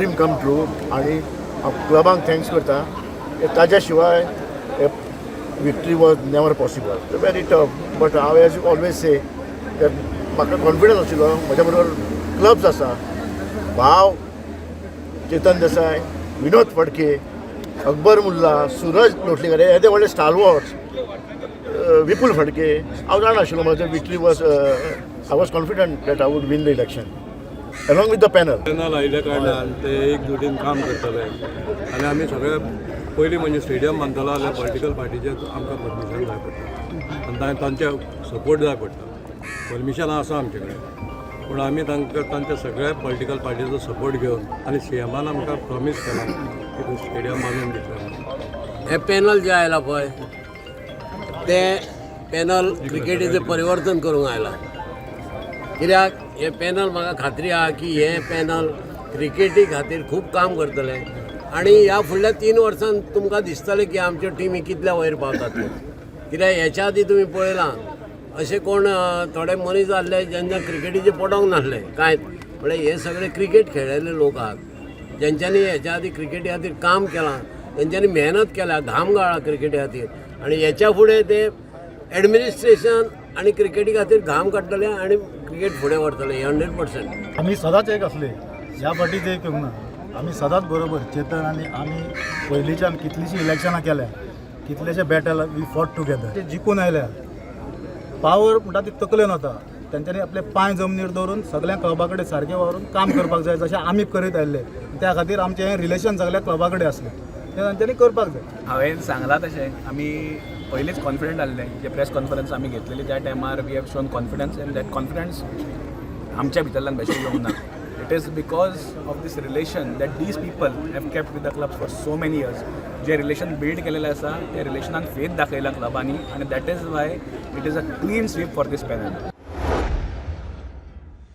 dream come true आनी हांव क्लबांक thanks करता. ताज्या शिवाय victory was never possible, very tough. But हांव एज ऑलवेज से, म्हाका कॉन्फिडन्स आशिल्लो. म्हज्या बरोबर क्लब्स आसा, भाव चेतन देसाय, विनोद फडके, अकबर मुल्ला, सुरज लोटलीकर, हे ते व्हडले स्टालवॉर्ड्स, विपुल फडके. हांव जाणा आशिल्लो म्हजो victory was, I was confident that I would win the election along with the panel. Panel आयिल्ल्या कारणान ते एकजुटीन काम करतले आनी आमी सगळे पयलीं म्हणजे स्टेडियम बांदतलो जाल्यार पॉलिटिकल पार्टीचे आमकां परमिशन जाय पडटा आनी तांचे सपोर्ट जाय पडटा. परमिशन आसा आमचे कडेन, पूण आमी तांकां तांच्या सगळ्या पॉलिटिकल पार्टीचो सपोर्ट घेवन आनी सीएमान आमकां प्रॉमीस केलां की ते स्टेडियम बांदून दितले. हे पॅनल जे आयला पळय, ते पॅनल क्रिकेटीचें परिवर्तन करूंक आयला. कित्याक हे पॅनल, म्हाका खात्री आहा की हे पॅनल क्रिकेटी खातीर खूब काम करतले आनी ह्या फुडल्या 3 वर्सांत तुमकां दिसतलें की आमच्यो टिमी कितल्या वयर पावतात त्यो. कित्याक हेच्या आदीं तुमी पळयलां, अशे कोण थोडे मनीस आहले जेन्ना क्रिकेटीचे पडोंक नासले कांयच. म्हळ्यार हे सगळे क्रिकेट खेळिल्ले लोक आहात, जेंच्यांनी हेच्या आदीं क्रिकेटी खातीर काम केलां, तेंच्यांनी मेहनत केल्या, घाम गाळ्ळा क्रिकेटी खातीर आनी हेच्या फुडें ते एडमिनिस्ट्रेशन आनी क्रिकेटी खातीर घाम काडटले आनी क्रिकेट फुडें व्हरतले, 100%. आमी सदांच एक असले. ह्या फावटीच एक येवंक ना, आमी सदांच बरोबर. चेतन आनी आमी पयलींच्यान कितलींशीं इलेक्शनां केल्या, कितलेशे बॅटल we fought together. ते जिखून आयल्या. पावर म्हणटा ती तकलेन वता. तेंच्यांनी आपले पांय जमनीर दवरून सगळ्या क्लबा कडेन सारकें वावरून काम करपाक जाय, जशें आमी करीत आयिल्ले. त्या खातीर आमचें हें रिलेशन सगळ्या क्लबा कडेन आसलें, तें तांच्यांनी करपाक जाय. हांवें सांगलां तशें, आमी पयलींच कॉन्फिडंट आसले. जे प्रेस कॉन्फरन्स आमी घेतलेली, त्या टायमार we have shown confidence and that confidence आमच्या भितरल्यान बेश्टें येवंक ना. It is because of this relation that these people have kept with the clubs for so many years. J relation build केलेलें आसा, त्या रिलेशनान फेथ दाखयला क्लबांनी आनी that is why it is a clean sweep for this panel.